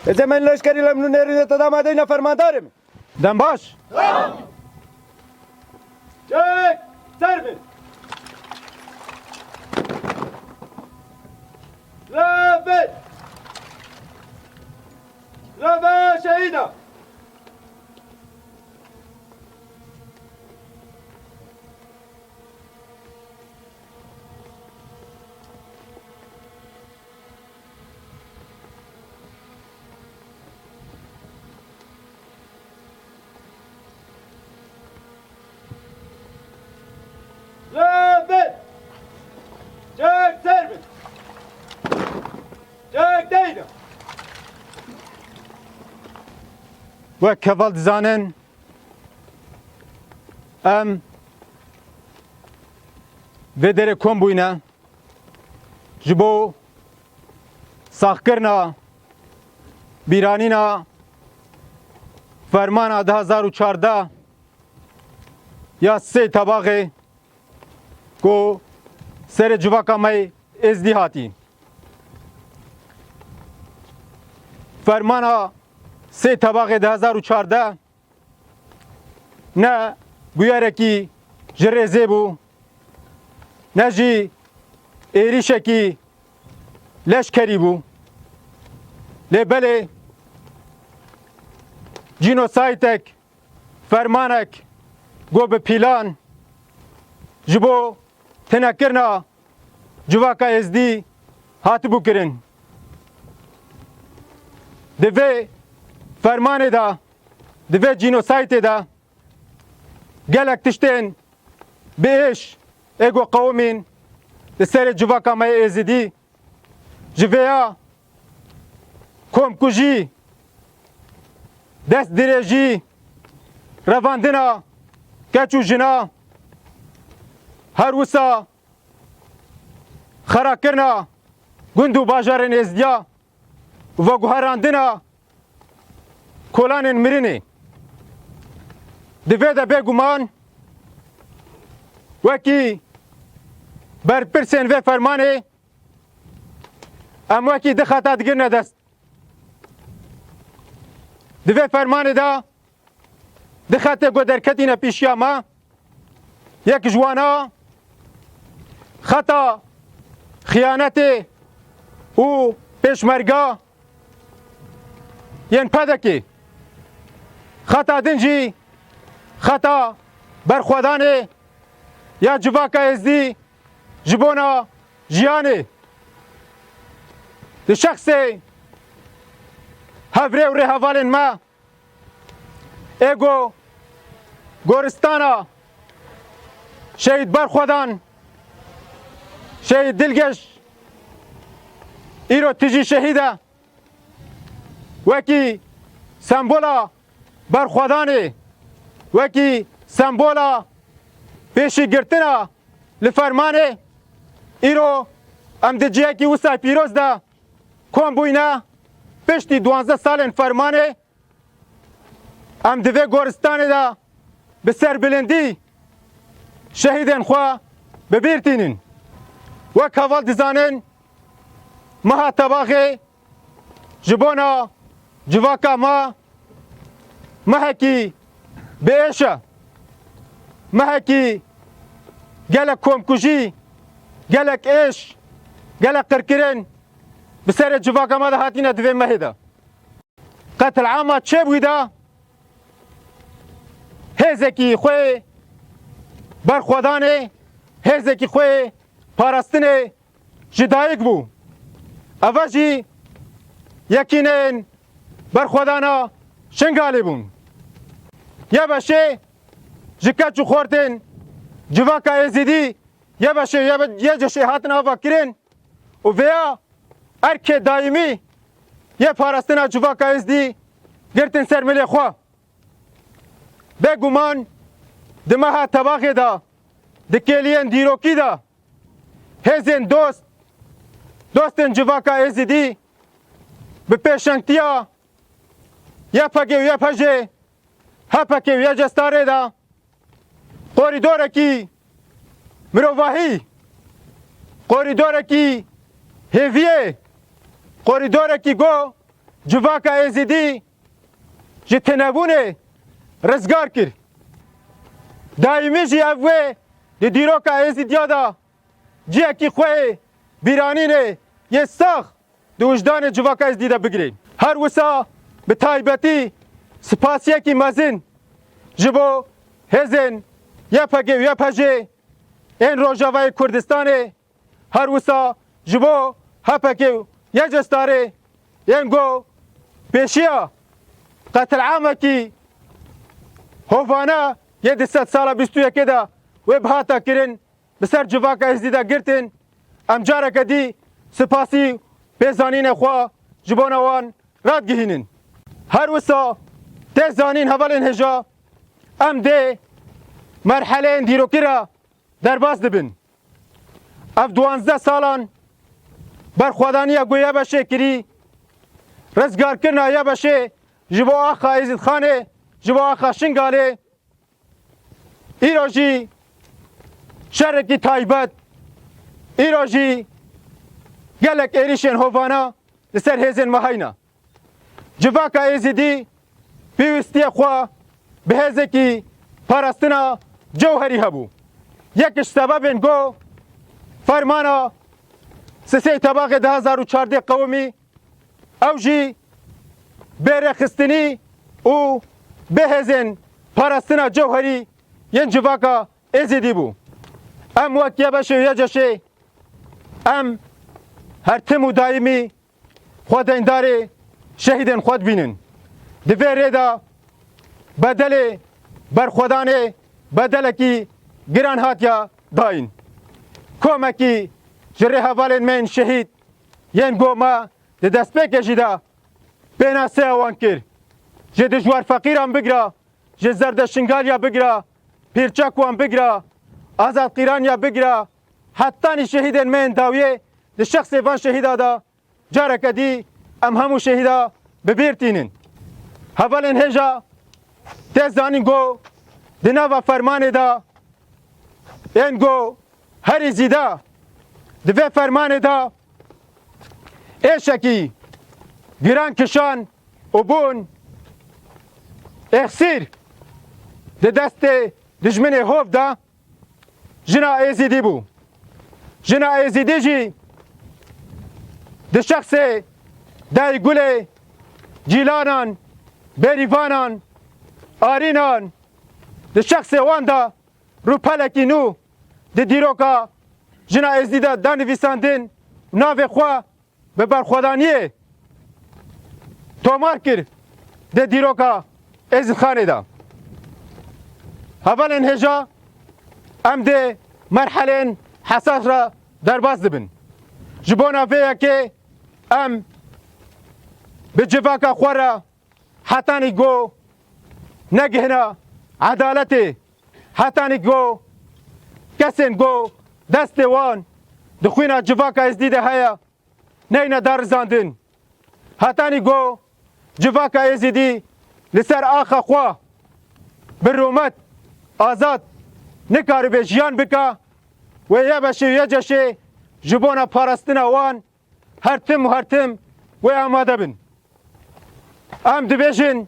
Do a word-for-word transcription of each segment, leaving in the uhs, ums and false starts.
Hêzên me yên leşkerî li min û nêrînê te de amade ne, fermandarê min. Dem baş. Çek! Ser bin! Levê! Levê şehîda! Levê! Çek ser bin! Çek deyne! Wek heval dizanin, em vê derê kom bûyne ji bo saxkirina bîranîna fermana du hezar û çardeh ya sê Tebaxê ku serê civaka me yê Êzdî hatî. Fermana sê Tebaxê du hezar û çardeh ne bûyerekî ji rêzê bû, ne jî êrîşekî leşkerî bû. Lê belê cînosaytek, fermanek ku bi pîlan ji bo tunekirina civaka Êzdî hatibû kirin. Di vê fermanê de, di vê cînosaytê de gelek tiştên bi êş ê ku qewimîn li serê civaka me yê Êzidî, ji vêya komkujî, destdirêjî, revandina keç û jina, her wisa xerakirina gund û bajarên Êzdiya û veguherandina kolanên mirinê. Di vê de bêguman wekî berpirsên vê fermanê em wekî du xeta digirine dest. Di vê fermanê de du xetê ku derketîne pêşiya me, yek ji wana xeta xiyanetê û pêşmerga yên P D K'ê. Xeta din jî xeta berxwedanê ya civaka Êzdî ji bona jiyanê. Di şexsê hevrê û rêhevalên me ê ku goristana Şehîd Berxwedan, Şehîd Dilgeş îro tijî şehîd e, wekî sembola berxwedanê, wekî sembola pêşîgirtina li fermanê, îro em di cihekî wisa pîroz de kom bûyne, piştî duwazdeh salên fermanê, em di vê goristanê de bi serbilindî şehîdên xwe bi bîr tînin. Wek heval dizanin, meha Tebaxê ji bona civaka me mehekî bi êş e. Mehekî gelek komkujî, gelek êş, gelek qirkirin bi serê civaka me de hatine di vê mehê de. Qetilama çêbûyî de hêzekî xwe berxwedanê, hêzekî xwe parastinê ji dayik bû. Eve jî yekînên berxwedana Şingalê bûn. Ye beşê ji keç û xortên civaka Êzidî, ye beşê ye, ye ceşê hatin ava kirin û vêya erkê dayimî yê parastina civaka Êzdî girtin ser milê xwe. Bêguman di meha Tebaxê de, di kêliyên dîrokî de, hêzên dost, dostên civaka Êzidî bi pêşengtiya Y P G û Y P J, H P K û Y C S T A rê de korîdorekî mirovahî, korîdorekî hêviyê, korîdorekî go Civaka Êzidî ji tinebûnê rizgar kir. Daîmî jî ev wê di dîroka Êzidiya de cihekî xwe yê bîranînê yê sax di wijdanê civaka Êzidî de bigirê. Her wisa bi taybetî spasiyekî mezin ji bo hêzên Y P G û Y P J ên Rojavayê Kurdistanê, her wisa ji bo H P K û Y C S T A rê yên ku pêşiya qetilamekî hovane yê di sedsala bîst û yekê de wê bihata kirin, bi ser civaka Êzidî de girtin, em careke dî spasî pêzanînê xwe ji bona wan radigihînin. Her wisa tê zanîn hevalên hêja, em dê merheleyên dîrokî re derbas dibin. Ev duwazdeh salan berxwedaniya ku Y B Şê kirî, rizgarkirina Y B Şê ji bo axa Êzîdxanê, ji bo axa Şingalê, îro jî şerekî taybet, îro jî gelek êrîşên hovana li ser hêzên me heyna. Civaka Êzidî pêwîstiyê xwe bi hêzekî parastina cewherî hebû. Yek ji sebebên ku fermana sisê Tebaxê du hezar û çardeh qewimî, ew jî bê rêxistinî û bê hêzên parastina cewherî yên civaka Êzidî bû. Em wek Y B Ş û Y C Ş, em her tim û daîmî xwe deyndarê şehîdên xwe dibînin. Di vê rê de bedelê berxwedanê bedelekî giran hatiye dayîn. Komekî ji rêhevalên me yên şehîd yên ku me di destpêkê jî de pênaseya wan kir. Ji dijwar feqîran bigira, ji zerdeşingaliya bigira, pîrçek wan bigira, azadqîraniya bigira, hetanî şehîdên me yên dawiyê di şexsê van şehîda de careke dî em hemû şehîda bi bîr tînin. Hevalên hêja tê zanîn ku di nava fermanê de yên ku herî zîde di vê fermanê de êşekî giran kişan û bûn êxsîr di destê dijminê hov de jina Êzidî bû. Jina Êzidî jî di şexsê Dayê Gulê, Cîlanan, Bêrîvanan, Arînan, di şexsê wan de rûpelekî nû di dîroka jina Êzidî de danivîsandin û navê xwe bi berxwedaniyê tomar kir di dîroka Êzîdxanê de. Hevalên hêja, em dê merhelên hesas re derbas dibin. Ji bona vê yekê em bi civaka xwe re hetanî ku negihina edaletê, hetanî ku kesên ku destê wan di xwîna civaka Êzidî de heye, neyne darizandin. Hetanî ku civaka Êzidî li ser axa xwe bi rûmet, azad nikaribe jiyan bike, wê Y B Ş û Y C Ş ji bona parastina wan her tim û her tim wê amade bin. Em dibêjin,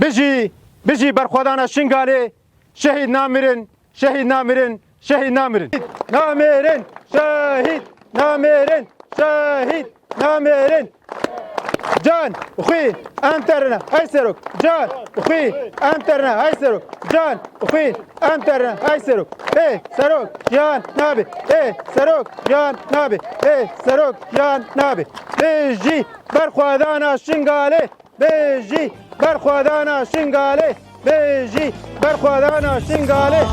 bijî, bijî berxwedana Şingalê, şehîd namirin, şehîd namirin, şehîd namirin. Namirin, şehîd, namirin, şehîd, namirin. Can û xwîn em terine, hey serok. Can û xwîn em terine, hey serok. Can û xwîn em terine, hey serok. Ê serok, jiyan nabe. Ê serok, jiyan nabe. Ê serok, jiyan nabe. Bijî berxwedana Şingalê. Bijî berxwedana Şingalê. Bijî berxwedana Şingalê.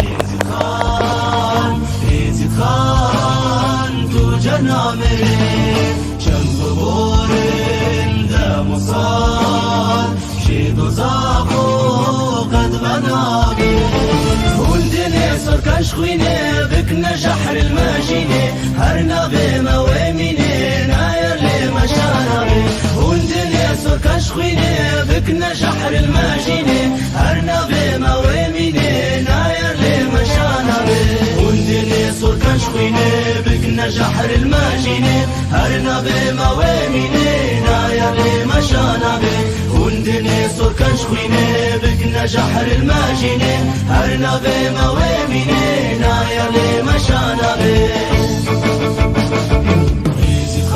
Êzîdxan, Êzîdxan, tu cenabê çend biborên dem û sal, şê dozaxo qet venabe. Hûn dinê sorkeş xwînê bikne jehr il mejînê, her navê me wê mînê, nayer lê me şanabe. Hûn dinê sorkeş xwînê bikne jehr il mejînê, her navê me wê mînê, nayer lê me şanabe. Hûn dinê sorkeş xwînê bikne jehr il mejînê, her navê me wê mînê, nayer Lê meşa nabe, hûn dinê sorkenç xwînê, bikne jehr il mejînê, her navê me wê mînê, naya lê meşa nabe. Êzîd